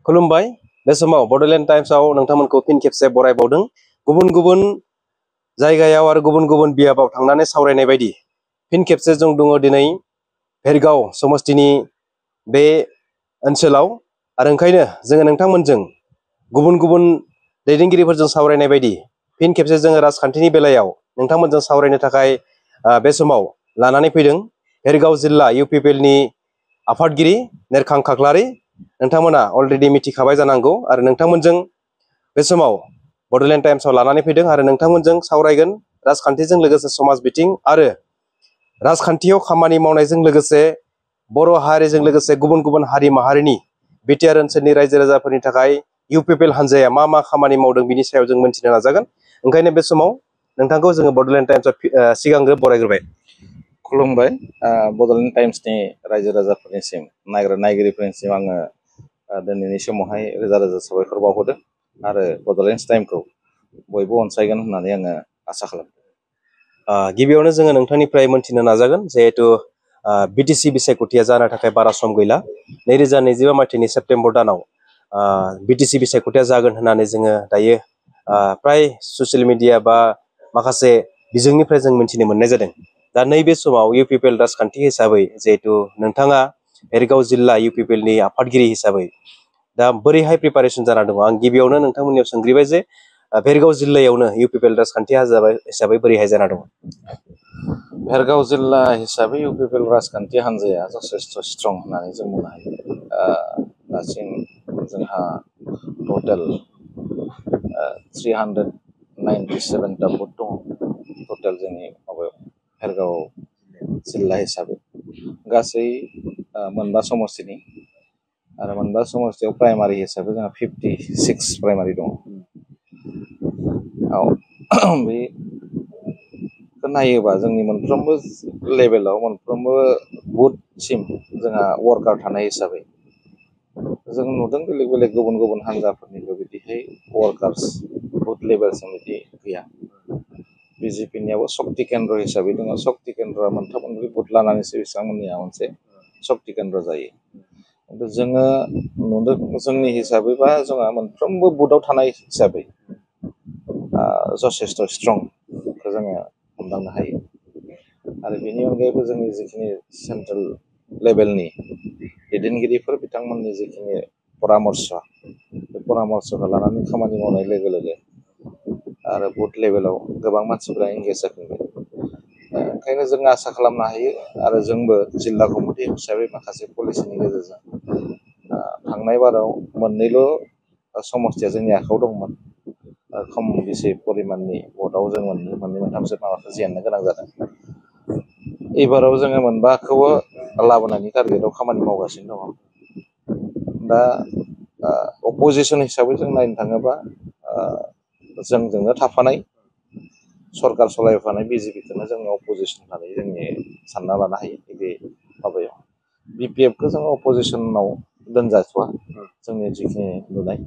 खुलुमबाय बे समाव बड'लेण्ड टाइम्सआव नोंथांमोनखौ फिन खेबसे बरायबावदों। गुबुन गुबुन जायगायाव आरो गुबुन गुबुन बियाबाव थांनानै सावरायनाय बायदि फिन खेबसे जों दङ दिनै भेरगाव समस्तिनि बे ओनसोलाव आरो ओंखायनो जोङो नोंथांमोनजों गुबुन गुबुन दैदेनगिरिफोरजों सावरायनाय बायदि फिन खेबसे जोङो राजखान्थिनि बेलायाव नोंथांमोनजों सावरायनो थाखाय बे समाव लानानै फैदों। भेरगाव जिल्ला इउपिपिएलनि आफादगिरि नेरखां खाख्लारि नोंथांमोना अलरेडि मिथिखाबाय जानांगौ आरो नोंथांमोनजों बे समाव बड'लेण्ड टाइम्सआव लानानै फैदों आरो नोंथांमोनजों सावरायगोन राजखान्थिजों लोगोसे समाज बिथिं आरो राजखान्थियाव खामानि मावनायजों लोगोसे बर' हारिजों लोगोसे गुबुन गुबुन हारि माहारिनि बिटिआर ओनसोलनि रायजो राजाफोरनि थाखाय इउपिपिएल हान्जाया मा मा खामानि मावदों बिनि सायाव जों मिथिनो नाजागोन। ओंखायनो बे समाव नोंथांखौ जोङो बड'लेण्ड टाइम्सआव सिगांग्रो बरायग्रोबाय। खुलुमबाय बड'लेण्ड टाइम्सनि रायजो राजाफोरनिसिम नायगिरिफोरनिसिम आङो दिनैनि समावहाय रोजा रोजा साबायखर बावहरदों आरो बड'लेण्ड टाइम्सखौ बयबो अनसायगोन होननानै आङो आसा खालामदों। गिबियावनो जोङो नोंथांनिफ्राय मोनथिनो नाजागोन जिहेतु बिटिसि बिसायख'थिया जानो थाखाय बारा सम गैला। 2025 मायथाइनि सेप्तेम्बर दानाव बिटिसि बिसायख'थिया जागोन होननानै जोङो दायो प्राय ससियेल मिडिया बा माखासे बिजोंनिफ्राय जों मिथिनो मोननाय जादों। दा नैबे समाव इउपिपिएल राजखान्थि हिसाबै जिहेतु नोंथाङा भेरगाव जिल्ला इउपिपिएलनि आफादगिरि हिसाबै दा बोरैहाय प्रिपारेसन जाना दङ? आं गिबियावनो नोंथांमोननियाव सोंग्रोबाय जे भेरगाव जिल्लायावनो इउपिपिएल राजखान्थि हिसाबै बोरैहाय जाना दङ? भेरगाव जिल्ला हिसाबै इउपिपिएल राजखान्थि हान्जाया जथेस्थ' स्ट्रं होननानै जों बुंनो हायो। दासिम जोंहा टटेल 397टा बुथ दङ टटेल जोंनि माबायाव भेरगाव जिल्ला हिसाबै गासै मोनबा समस्तिनि आरो मोनबा समस्तियाव प्राइमारि हिसाबै जोंहा 56 प्राइमारि दङ। बेखौ नायोबा जोंनि मोनफ्रोमबो लेभेलाव मोनफ्रोमबो बुथसिम जोंहा वार्कार थानाय हिसाबै जों नुदों बेलेग बेलेग गुबुन गुबुन हान्जाफोरनिबो बिदिहाय वार्कार्स बुथ लेभेलसिम बिदि गैया। बिजेपिनियाबो शक्ति केन्द्र हिसाबै दङ। शक्ति केन्द्रआ मोनथाम मोनब्रै बुथ लानानैसो बिथांमोननिया मोनसे शक्ति केन्द्र जायो। खिन्थु जोङो नुदों जोंनि हिसाबैबा जोंहा मोनफ्रोमबो बुथआव थानाय हिसाबै जथेस्थ' स्ट्रंखौ जोङो हमदांनो हायो। आरो बेनि अनगायैबो जोंनि जिखिनि सेन्ट्रेल लेभेलनि दैदेनगिरिफोर बिथांमोननि जिखिनि परामर्श बे परामर्शखौ लानानै खामानि मावनाय लोगो लोगो आरो बुथ लेभेलाव गोबां मानसिफ्रा एंगेज जाफिनबाय। ओंखायनो जों आसा खालामनो हायो आरो जोंबो जिल्ला कमिटि हिसाबै माखासे पलिसिनि गेजेरजों थांनाय बाराव मोननैल' समस्तिया जोंनि आखायाव दंमोन। खम बेसे परिमाननि भटआव जों मोननै मोनथामसो माबाखौ जेननो गोनां जादों। एबाराव जोङो मोनबाखौबो लाबोनायनि टारगेटआव खामानि मावगासिनो दङ। दा अपजिसन हिसाबै जों नायनो थाङोबा जोंजोंनो थाफानाय सरकार सालायफानाय बिजेपिखौनो जोङो अपजिसन होननानै जोंनि सानना लानो हायो। बे माबायाव बिपिएफखौ जोङो अपजिसनाव दोनजाथ'वा। जोंनि जिखिनि नुनाय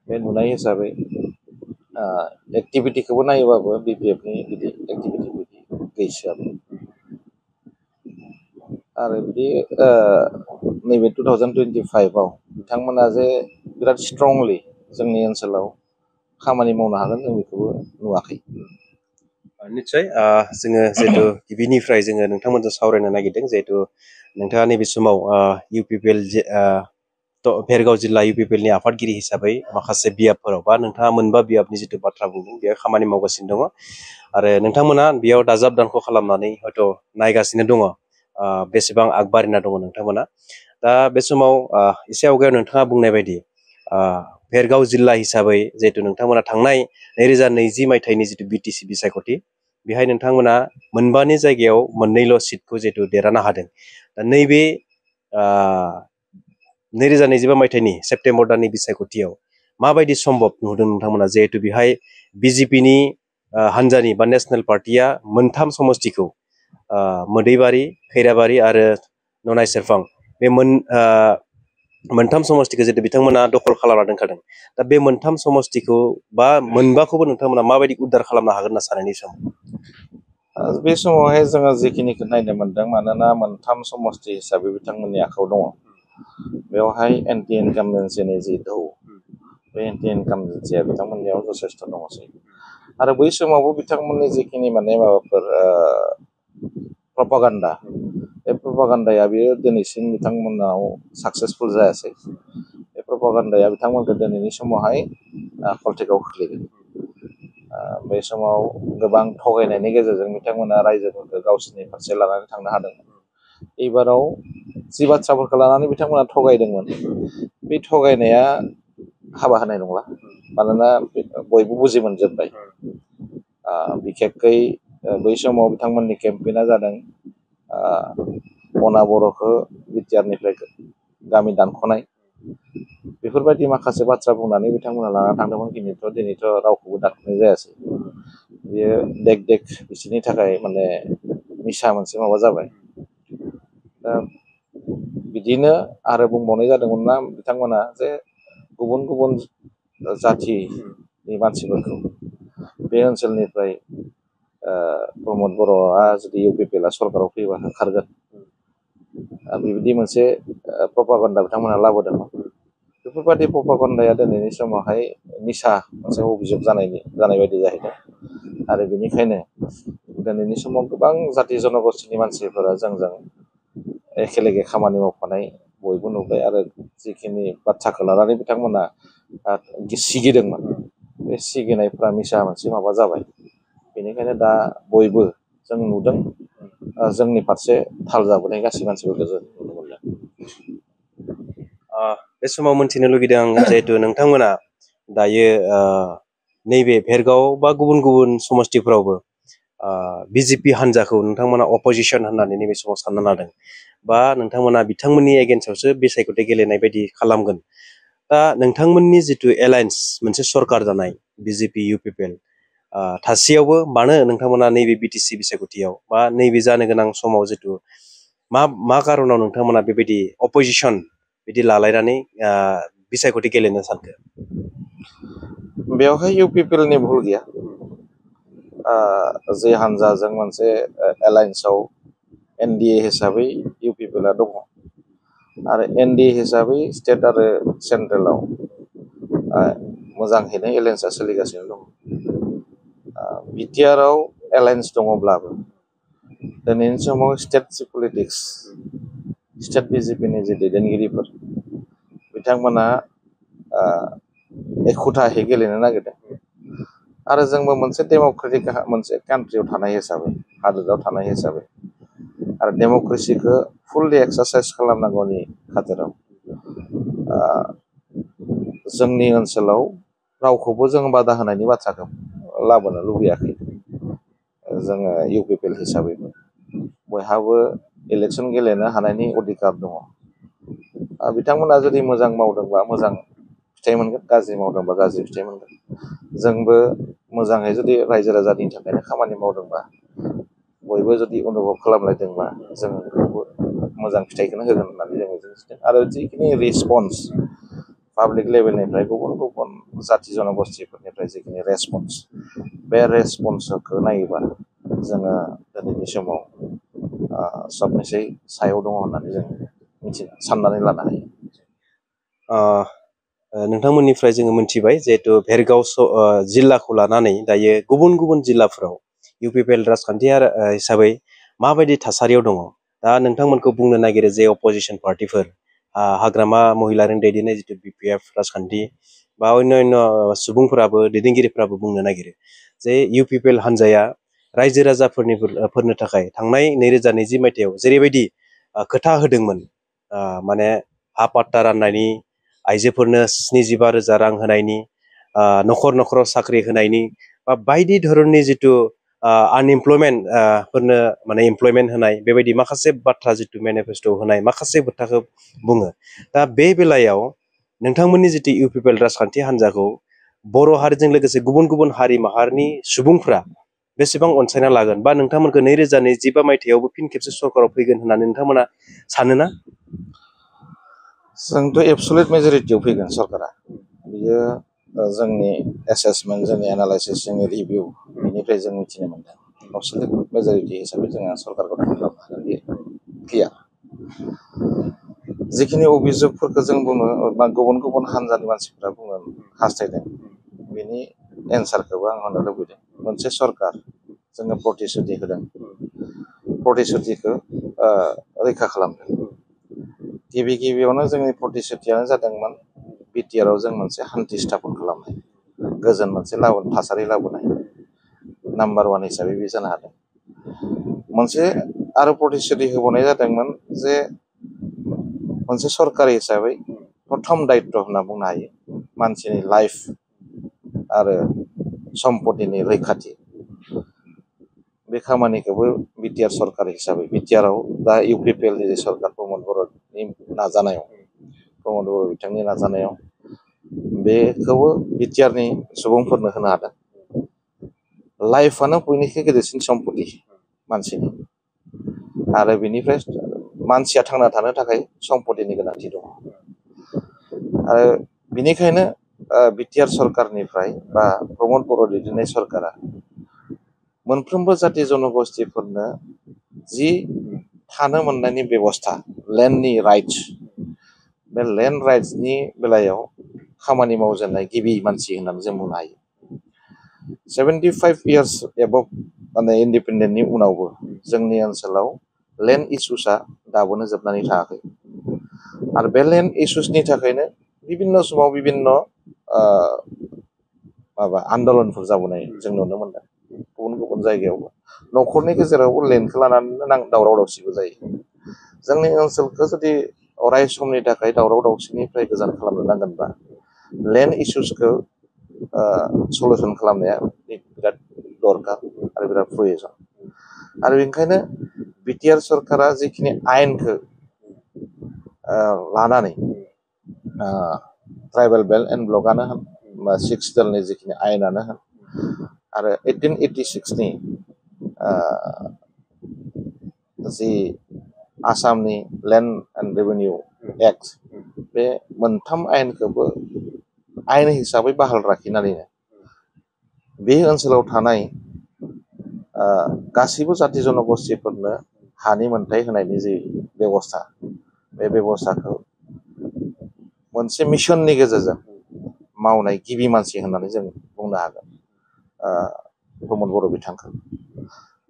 बे नुनाय हिसाबै एक्टिभिटिखौबो नायोबाबो बिपिएफनि बिदि एक्टिभिटि बिदि गैसोआबो। आरो बिदि नैबे 2025आव बिथांमोना जे बिराद स्ट्रंलि जोंनि ओनसोलाव खामानि मावनो हागोन जों बेखौबो नुवाखै। निस्सय जोङो जिहेतु गिबिनिफ्राय जोङो नोंथांमोनजों सावरायनो नागिरदों जिहेतु नोंथाङा नैबे समाव इउपिपिएल भेरगाव जिल्ला इउपिपिएलनि आफादगिरि हिसाबै माखासे बियाबफोराव बा नोंथाङा मोनबा बियाबनि जिथु बाथ्रा बुंदों बेयाव खामानि मावगासिनो दङ आरो नोंथांमोना बेयाव दाजाब दानख' खालामनानै हयथ' नायगासिनो दङ बेसेबां आगबारिना दङ नोंथांमोना। दा बे समाव एसे आवगायाव नोंथाङा बुंनाय बायदि भेरगाव जिल्ला हिसाबै जिहेतु नोंथांमोना थांनाय 2020 मायथाइनि जिथु बिटिसि बिसायख'थि बेहाय नोंथांमोना मोनबानि जायगायाव मोननैल' सिटखौ जिहेतु देरहानो हादों। दा नैबे 2025 मायथाइनि सेप्तेम्बर दाननि बिसायख'थियाव माबायदि सम्भब नुदों नोंथांमोना जिहेतु बेहाय बिजेपिनि हान्जानि बा नेसनेल पार्टिया मोनथाम समस्तिखौ मोदैबारि, खैराबारि आरो ननाय सेरफां बे मोनथाम समस्तिखौ जितु बिथांमोना दखल खालामना दोनखादों। दा बे मोनथाम समस्तिखौ बा मोनबाखौबो नोंथांमोना माबायदि उद्धार खालामनो हागोन होनना साननायनि सम? बे समावहाय जोङो जिखिनिखौ नायनो मोनदों मानोना मोनथाम समस्ति हिसाबै बिथांमोननि आखायाव दङ। बेवहाय एन्टि इनकामबेन्सिनि जि दौ बे एन्टि इनकामबेन्सिया बिथांमोननियाव जथेस्थ' दङसै आरो बै समावबो बिथांमोननि जिखिनि माने माबाफोर प्रपागान्डा बे प्रपागान्डाया बेयो दिनैसिम बिथांमोनाव साक्सेसफुल जायासै बे प्रपागान्डाया बिथांमोनखौ दिनैनि समावहाय खलथेगाव खोख्लैदों बे समाव गोबां थगायनायनि गेजेरजों बिथांमोना रायजोफोरखौ गावसोरनि फारसे लानानै थांनो हादोंमोन एबाराव जि बाथ्राफोरखौ लानानै बिथांमोना थगायदोंमोन बे थगायनाया हाबा होनाय नंला मानोना बयबो बुजि मोनजोब्बाय बिखेखै बै समाव बिथांमोननि केम्पेइना जादों अना बर'खौ बिटिआरनिफ्राय गामि दानख'नाय बेफोरबायदि माखासे बाथ्रा बुंनानै बिथांमोना लाना थांदोंमोन दिनैथ' रावखौबो दानख'नाय जायासै बेयो देख देख बिसोरनि थाखाय माने मिसा मोनसे माबा जाबाय दा बिदिनो आरो बुंबावनाय जादोंमोन ना बिथांमोना जे गुबुन गुबुन जाथिनि मानसिफोरखौ बे ओनसोलनिफ्राय प्रमद बर'आ जुदि इउपिपिएलआ सरकाराव फैबा होखारगोन बेबायदि मोनसे प्रपागान्डा बिथांमोना लाबोदोंमोन बेफोरबायदि प्रपागान्डाया दिनैनि समावहाय मिसा मोनसे अभियोग जानाय बायदि जाहैदों आरो बेनिखायनो दिनैनि समाव गोबां जाथि जनगोष्ठीनि मानसिफोरा जोंजों एखेलेगे खामानि मावफानाय बयबो नुबाय आरो जिखिनि बाथ्राखौ लानानै बिथांमोना सिगिदोंमोन बे सिगिनायफ्रा मिसा मोनसे माबा जाबाय बेनिखायनो दा बयबो जों नुदों जोंनि फारसे थाल जाबोनाय गासै मानसिफोरखौ जों नुनो मोनदों बे समाव मोनथिनो लुगैदों आं जिहेतु नोंथांमोना दायो नैबे भेरगाव बा गुबुन गुबुन समस्थिफोरावबो बिजेपि हान्जाखौ नोंथांमोना अपोजिसन होननानै नैबे समाव सानना लादों बा नोंथांमोना बिथांमोननि एगेन्स्टआवसो बिसायख'थि गेलेनाय बायदि खालामगोन दा नोंथांमोननि जिथु एलायन्स मोनसे सरकार जानाय बिजेपि इउपिपिएल थासेयावबो मानो नोंथांमोना नैबे बिटिसि बिसायख'थियाव बा नैबे जानो गोनां समाव जिथु मा कारनाव नोंथांमोना बेबायदि अपोजिसन बिदि लालायनानै बिसायख'थि गेलेनो सानखो बेवहाय इउपिपिएलनि भुल गैया जे हान्जाजों मोनसे एलायन्सआव एनडिए हिसाबै इउपिपिएलआ दङ आरो एनडिए हिसाबै स्टेट आरो सेन्ट्रेलाव मोजाङैनो एलायन्सआ सोलिगासिनो दङ बिटिआरआव एलायन्स दङब्लाबो दिनैनि समाव स्टेट पलिटिक्स स्टेट बिजेपिनि जे दैदेनगिरिफोर बिथांमोना एखुथायै गेलेनो नागिरदों आरो जोंबो मोनसे डेम'क्रेटिक मोनसे कान्ट्रियाव थानाय हिसाबै हादोराव थानाय हिसाबै आरो डेम'क्रेसिखौ फुललि एक्सारसाइज खालामनांगौनि खाथिराव जोंनि ओनसोलाव रावखौबो जों बादा होनायनि बाथ्राखौ लाबोनो लुबैयाखै जोङो इउपिपिएल हिसाबैबो बयहाबो इलेक्सन गेलेनो हानायनि अधिकार दङ बिथांमोना जुदि मोजां मावदोंबा मोजां फिथाइ मोनगोन गाज्रि मावदोंबा गाज्रि फिथाइ मोनगोन जोंबो मोजाङै जुदि रायजो राजानि थाखायनो खामानि मावदोंबा बयबो जुदि अनुभब खालामलायदोंबा जों बेखौबो मोजां फिथाइखौनो होगोन होननानै जों मिजिंथिदों आरो जिखिनि रेसपन्स पाब्लिक लेभेलनिफ्राय गुबुन गुबुन जाथि जनगोष्ठीफोरनिफ्राय जिखिनि रेसपन्स बे रेसपन्सखौ नायोबा जोङो दिनैनि समाव सबनिसै सायाव दङ होननानै जों साननानै लानो हायो नोंथांमोननिफ्राय जोङो मोनथिबाय जिहेतु भेरगाव जिल्लाखौ लानानै दायो गुबुन गुबुन जिल्लाफोराव इउपिपिएल राजखान्थि हिसाबै माबायदि थासारियाव दङ दा नोंथांमोनखौ बुंनो नागिरो जे अपोजिसन पार्टिफोर हाग्रामा महिलारिनि दैदेननाय जिथु बिपिएफ राजखान्थि बा अन्य सुबुंफोराबो दैदेनगिरिफोराबो बुंनो नागिरो जे इउपिपिएल हान्जाया रायजो राजाफोरनो थाखाय थांनाय 2020 मायथाइयाव जेरैबायदि खोथा होदोंमोन माने हा पाट्टा राननायनि आइजोफोरनो 75,000 रां होनायनि न'खर न'खराव साख्रि होनायनि बा बायदि धरननि जिथु आनइमप्लयमेन्ट फोरनो माने इमप्लयमेन्ट होनाय बेबायदि माखासे बाथ्रा जिथु मेनिफेस्ट' होनाय माखासे खोथाखौ बुङो दा बे बेलायाव नोंथांमोननि जिथु इउपिपिएल राजखान्थि हान्जाखौ बर' हारिजों लोगोसे गुबुन गुबुन हारि माहारिनि सुबुंफ्रा बेसेबां अनसायना लागोन बा नोंथांमोनखौ 2025 मायथाइयावबो फिन खेबसे सरकाराव फैगोन होननानै नोंथांमोना सानोना जोंथ' एबसुलेट मेजरिटियाव फैगोन सरकारा बियो जोंनि एसेसमेन्ट जोंनि एनालाइसिस जोंनि रिभिउ बेनिफ्राय जों मिथिनो मोनदों एबसुलेट मेजरिटि हिसाबै जोङो सरकारखौ खालामनो हागोन बे क्लियार जिखिनि अभियोगफोरखौ जों बुङो बा गुबुन गुबुन हान्जानि मानसिफ्रा बुंनो हास्थायदों बेनि एन्सारखौबो आं होनो लुबैदों। मोनसे सरकार जोङो प्रतिश्रुति होदों, प्रतिश्रुतिखौ रैखा खालामदों। गिबि गिबियावनो जोंनि प्रतिश्रुतियानो जादोंमोन बिटिआरआव जों मोनसे हान्थि स्थापन खालामनाय, गोजोन मोनसे थासारि लाबोनाय। नाम्बार 1 हिसाबै बे जानो हादों। मोनसे आरो प्रतिश्रुति होबावनाय जादोंमोन जे मोनसे सरकारि हिसाबै प्रथम दायित्व होनना बुंनो हायो मानसिनि लाइफ आरो सम्पतिनि रैखाथि। बे खामानिखौबो बिटिआर सरकार हिसाबै बिटिआरआव दा इउपिपिएलनि जे सरकार प्रमद बर'नि नाजानायाव, प्रमद बर' बिथांनि नाजानायाव बेखौबो बिटिआरनि सुबुंफोरनो होनो हादों। लाइफआनो बयनिख्रुइ गेदेरसिन सम्पति मानसिनि, आरो बेनिफ्राय मानसिया थांना थानो थाखाय सम्पतिनि गोनांथि दङ। आरो बिनिखायनो बिटिआर सरकारनिफ्राय बा प्रमद बर' दैदेननाय सरकारा मोनफ्रोमबो जाति जनगोष्ठीफोरनो जि थानो मोननायनि बेबस्था, लेन्डनि राइट्स, बे लेन्ड राइट्सनि बेलायाव खामानि मावजेननाय गिबि मानसि होननानै जों बुंनो हायो। 75 years एबभ माने इन्डिपेन्डेन्टनि उनावबो जोंनि ओनसोलाव लेन्ड इसुसआ दाबोनो जोबनानै थाङाखै। आरो बे लेन्ड इसुसनि थाखायनो बिभिन्न समाव बिभिन्न आन्दलनफोर जाबोनाय जों नुनो मोनदों। गुबुन गुबुन जायगायावबो न'खरनि गेजेरावबो लेन्डखौ लानानै दावराव दावसिबो जायो। जोंनि ओनसोलखौ जुदि अराय समनि थाखाय दावराव दावसिनिफ्राय गोजान खालामनो नांगोनबा लेन्ड इसुसखौ सलिउसन खालामनाया बिराद दरकार आरो बिराद प्रयजन। आरो बेनिखायनो बिटिआर सरकारा जिखिनि आयेनखौ लानानै ट्राइबेल बेल्ट एन्ड ब्लकआनो होन बा 6 दलनि जिखिनि आयेनानो होन आरो 1886नि जि आसामनि लेन्ड एन्ड रेभिनिउ एक्ट, बे मोनथाम आयेनखौबो आयेन हिसाबै बाहाल लाखिनानैनो बे ओनसोलाव थानाय गासैबो जाति जनगोष्ठीफोरनो हानि मोनथाय होनायनि जि बेबस्था, बे बेबस्थाखौ मोनसे मिशननि गेजेरजों मावनाय गिबि मानसि होननानै जों बुंनो हागोन प्रमद बर' बिथांखौ।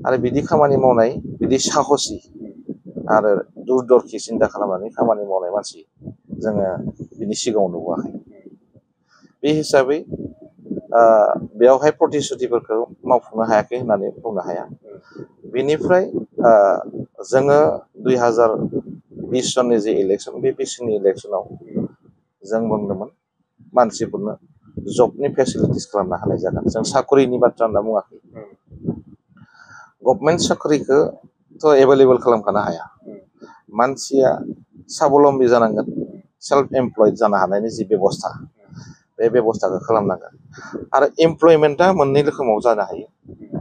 आरो बिदि खामानि मावनाय, बिदि साहसि आरो दुरदर्शि सिन्था खालामनानै खामानि मावनाय मानसि जोङो बिनि सिगाङाव नुबोआखै। बे हिसाबै बेयावहाय प्रतिश्रुतिफोरखौ मावफुंनो हायाखै होननानै बुंनो हाया। बेनिफ्राय जोङो 2020 सननि जे इलेक्सन, बे बिसनि इलेक्सनाव जों बुंदोंमोन मानसिफोरनो जबनि फेसिलिटिस खालामनो हानाय जागोन। जों साख्रिनि बाथ्रा होनना बुङाखै। गभर्नमेन्ट साख्रिखौथ' एभेलेबल खालामखानो हाया। मानसिया साबलम्बी जानांगोन, सेल्फ एमप्लयड जानो हानायनि जि बेबस्था, बे बेबस्थाखौ खालामनांगोन। आरो एमप्लयमेन्टआ मोननै रोखोमाव जानो हायो,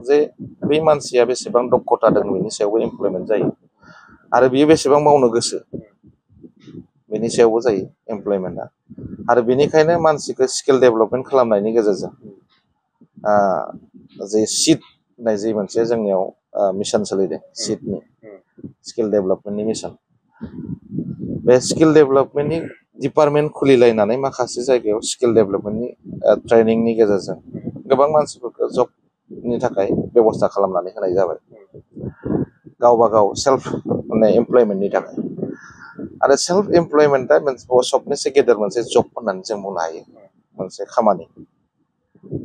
जे बै मानसिया बेसेबां दक्षता दं बेनि सायावबो एमप्लयमेन्ट जायो, आरो बियो बेसेबां मावनो गोसो बेनि सायावबो जायो एमप्लयमेन्टआ। आरो बेनिखायनो मानसिखौ स्किल डेभेलपमेन्ट खालामनायनि गेजेरजों जे सिट होननाय जि मोनसे जोंनियाव मिशन सोलिदों, सिटनि स्किल डेभेलपमेन्टनि मिशन, बे स्किल डेभेलपमेन्टनि डिपार्टमेन्ट खुलिलायनानै माखासे जायगायाव स्किल डेभेलपमेन्टनि ट्रेनिंनि गेजेरजों गोबां मानसिफोरखौ जबनि थाखाय बेबस्था खालामनानै होनाय जाबाय, गावबा गाव सेल्फ माने एमप्लयमेन्टनि थाखाय। आरो सेल्फ एमप्लयमेन्टआ सबनिसे गेदेर मोनसे जब होननानै जों बुंनो हायो, मोनसे खामानि।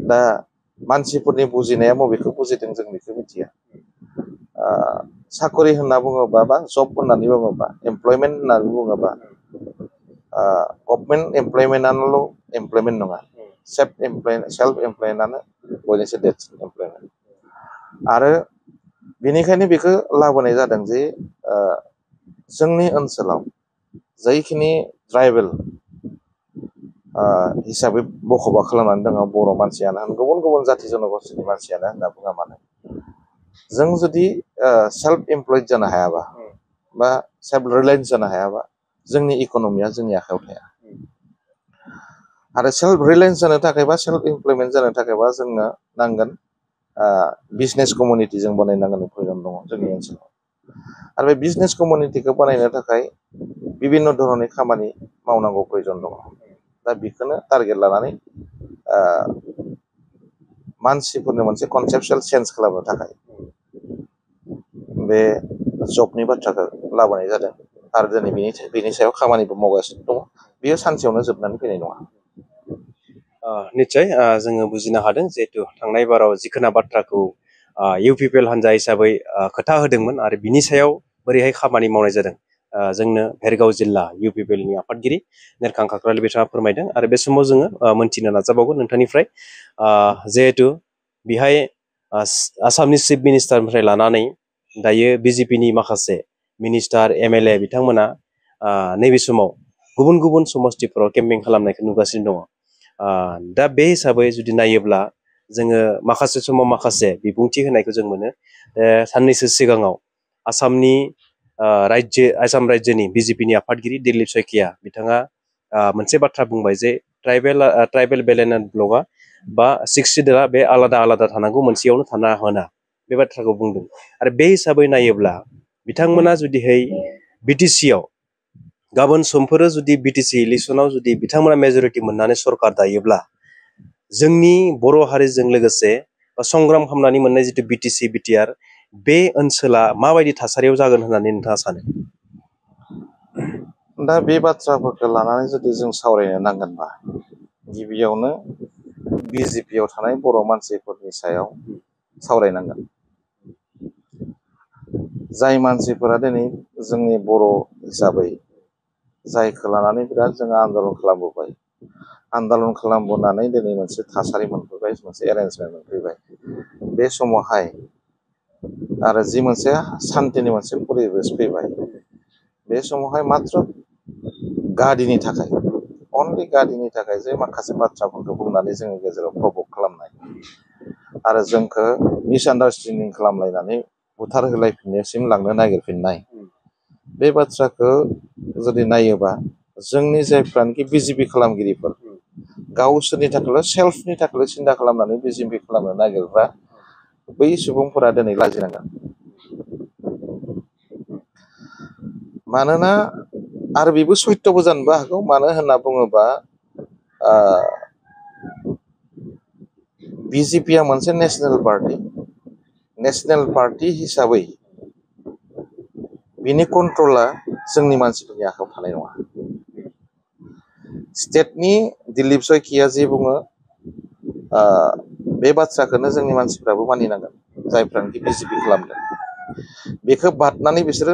दा मानसिफोरनि बुजिनाया बबेखौ बुजिदों जों बेखौ मिथिया। साकरि होनना बुङोबा बा जब होननानै बुङोबा, एमप्लयमेन्ट होननानै बुङोबा गभर्नमेन्ट एमप्लयमेन्टआनोल' एमप्लयमेन्ट नङा, सेल्फ एमप्लयमेन्टआनो बयनिख्रुइ देरसिन एमप्लयमेन्ट। आरो बेनिखायनो बेखौ लाबोनाय जादों जे जोंनि ओनसोलाव जायखिनि ट्राइबेल हिसाबै बख'बा खालामनानै दङ, बर' मानसियानो होन, गुबुन गुबुन जाति जनगोष्ठीनि मानसियानो होनना बुङा मानो, जों जुदि सेल्फ एमप्लयड जानो हायाबा बा सेल्फ रिलायेन्स जानो हायाबा जोंनि इक'नमिया जोंनि आखायाव थाया। आरो सेल्फ रिलायेन्स जानो थाखाय बा सेल्फ एमप्लयमेन्ट जानो थाखायबा जोंनो नांगोन बिजनेस कमिउनिटि जों बानायनांगोन प्रयजन दङ जोंनि ओनसोलाव। आरो बे बिजनेस कमिउनिटिखौ बानायनो थाखाय बिभिन्न धरननि खामानि मावनांगौ प्रयोजन दङ। दा बेखौनो टारगेट लानानै मानसिफोरनो मोनसे कनसेपसुवेल चेन्ज खालामनो थाखाय बे जबनि बाथ्राखौ लाबोनाय जादों आरो दिनै बेनि सायाव खामानिबो मावगासिनो दङ। बेयो सानसेयावनो जोबनानै फैनाय नङा। निस्सय जोङो बुजिनो हादों जिहेतु थांनाय बाराव जिखोना बाथ्राखौ UPPL हान्जा हिसाबै खोथा होदोंमोन आरो बिनि सायाव बोरैहाय खामानि मावनाय जादों जोंनो भेरगाव जिल्ला UPPLनि आफादगिरि नेरखां खाख्राल बिथाङा फोरमायदों आरो बे समाव जोङो मोनथिनो नाजाबावगोन नोंथांनिफ्राय जिहेतु बेहाय आसामनि चिफ मिनिस्टारनिफ्राय लानानै दायो BJPनि माखासे मिनिस्टार MLA बिथांमोना नैबे समाव गुबुन गुबुन समस्तिफोराव केम्पेइन खालामनायखौ नुगासिनो दङ। दा बे हिसाबै जुदि नायोब्ला जोङो माखासे समाव माखासे बिबुंथि होनायखौ जों मोनो। साननैसो सिगाङाव आसाम रायजोनि BJPनि आफादगिरि दिलीप शइकिया बिथाङा मोनसे बाथ्रा बुंबाय जे ट्राइबेल बेलेन्स ब्लकआ बा 6 सिडुलआ बे आलादा आलादा थानांगौ, मोनसेयावनो थानो मोना, बे बाथ्राखौ बुंदों। आरो बे हिसाबै नायोब्ला बिथांमोना जुदिहाय BTCआव गाबोन समफोरो जुदि BTC इलेक्सनाव जुदि बिथांमोना मेजरिटि मोननानै सरकार दायोब्ला जोंनि बर' हारिजों लोगोसे संग्राम खालामनानै मोननाय जिथु BTC BTR बे ओनसोला माबायदि थासारियाव जागोन होननानै नोंथाङा सानो? दा बे बाथ्राफोरखौ लानानै जुदि जों सावरायनो नांगोनबा गिबियावनो BJPआव थानाय बर' मानसिफोरनि सायाव सावरायनांगोन। जाय मानसिफोरा दिनै जोंनि बर' हिसाबै जायखौ लानानै बिराद जोङो आन्दलन खालामबोबाय, आन्दलन खालामबोनानै दिनै मोनसे थासारि मोनफैबाय, मोनसे एरेन्जमेन्ट मोनफैबाय। बे समावहाय आरो जि मोनसे सान्थिनि मोनसे परिबेस फैबाय, बे समावहाय मात्र गादिनि थाखाय, अनलि गादिनि थाखाय जे माखासे बाथ्राफोरखौ बुंनानै जोंनि गेजेराव प्रभक खालामनाय आरो जोंखौ मिसआन्डारस्टेन्डिं खालामलायनानै बुथार होलायफिननायसिम लांनो नागिरफिननाय, बे बाथ्राखौ जुदि नायोबा जोंनि जायफ्रानोखि BJP खालामगिरिफोर गावसोरनि थाखायल', सेल्फनि थाखायल' सिन्था खालामनानै BJP खालामनो नागिरग्रा बै सुबुंफोरा दिनै लाजिनांगोन। मानोना आरो बेबो सत्यबो जानोबो हागौ। मानो होनना बुङोबा BJPआ मोनसे नेसनेल पार्टि हिसाबै बिनि कन्ट्रला जोंनि मानसिफोरनि आखायाव थानाय नङा। स्टेटनि दिलीप शइकिया जे बुङो बे बाथ्राखौनो जोंनि मानसिफ्राबो मानिनांगोन, जायफ्रानोखि BJP खालामदों। बेखौ बादनानै बिसोरो